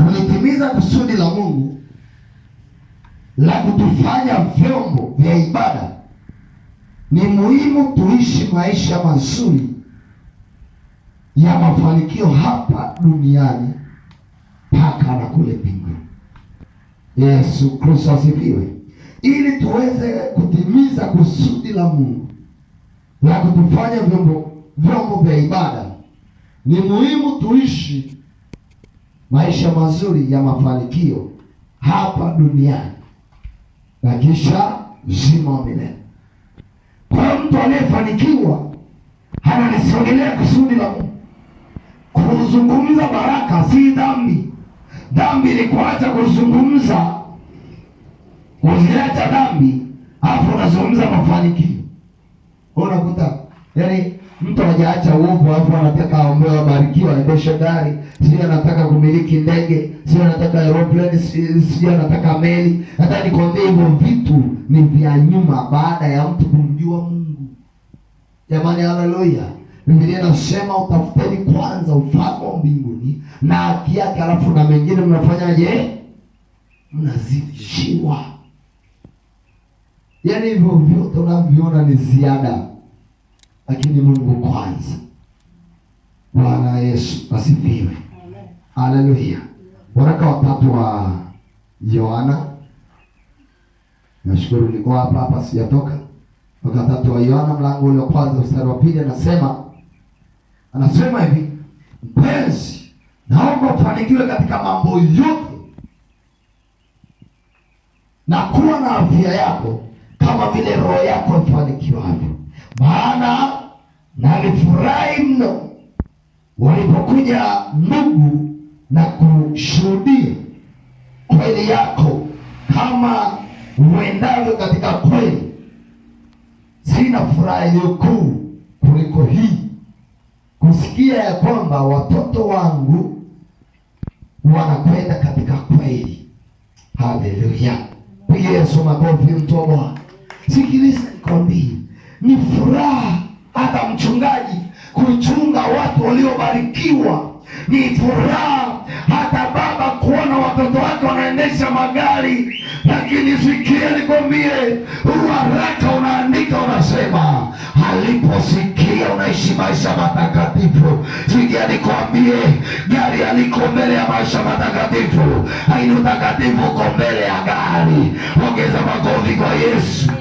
Kulitimiza kusudi la Mungu la kutufanya vyombo vya ibada, ni muhimu tuishi maisha mazuri ya mafanikio hapa duniani mpaka na kule mbinguni. Yesu Kristo asifiwe. Ili tuweze kutimiza kusudi la Mungu la kutufanya vyombo vya ibada, ni muhimu tuishi maisha mazuri ya mafanikio hapa duniani na kisha uzima wa milele. Kwa hiyo mtu aliyefanikiwa analisogelea kusudi la Mungu. Kuzungumza baraka si dhambi. Dhambi ni kuacha kuzungumza, kuziacha dhambi, alafu unazungumza mafanikio. Unakuta yaani mtu hajaacha uovu alafu anataka aombewe abarikiwe, aendeshe gari, sijui anataka kumiliki ndege, sijui anataka aeroplane, sijui anataka meli. Hata nikwambie hivyo vitu ni vya nyuma baada ya mtu kumjua Mungu. Jamani, haleluya! Biblia inasema utafuteni kwanza ufalme wa mbinguni na haki yake, alafu na mengine mnafanyaje? Mnazidishiwa. Yaani hivyo vyote unavyoona ni ziada, lakini Mungu kwanza. Bwana Yesu asifiwe, haleluya. Waraka wa tatu wa Yohana, nashukuru nilikuwa hapa hapa sijatoka. Waraka wa tatu wa Yohana mlango ule wa kwanza mstari wa pili anasema hivi: mpenzi, naomba ufanikiwe katika mambo yote na kuwa na afya yako kama vile roho yako ifanikiwavyo. Maana nalifurahi mno walipokuja ndugu na kushuhudia kweli yako kama uendavyo katika kweli. Sina furaha iliyo kuu kuliko hii, kusikia ya kwamba watoto wangu wanakwenda katika kweli. Haleluya! Piga Yesu makofi, mtu wa Bwana. Sikiliza nikwambie, ni furaha hata mchungaji kuchunga watu waliobarikiwa. Ni furaha hata baba kuona watoto wake wanaendesha magari. Lakini sikia nikwambie, waraka unaandika unasema, aliposikia unaishi maisha matakatifu. Sikia nikwambie, gari aliko mbele ya maisha matakatifu, haini utakatifu uko mbele ya gari. Ongeza makofi kwa Yesu.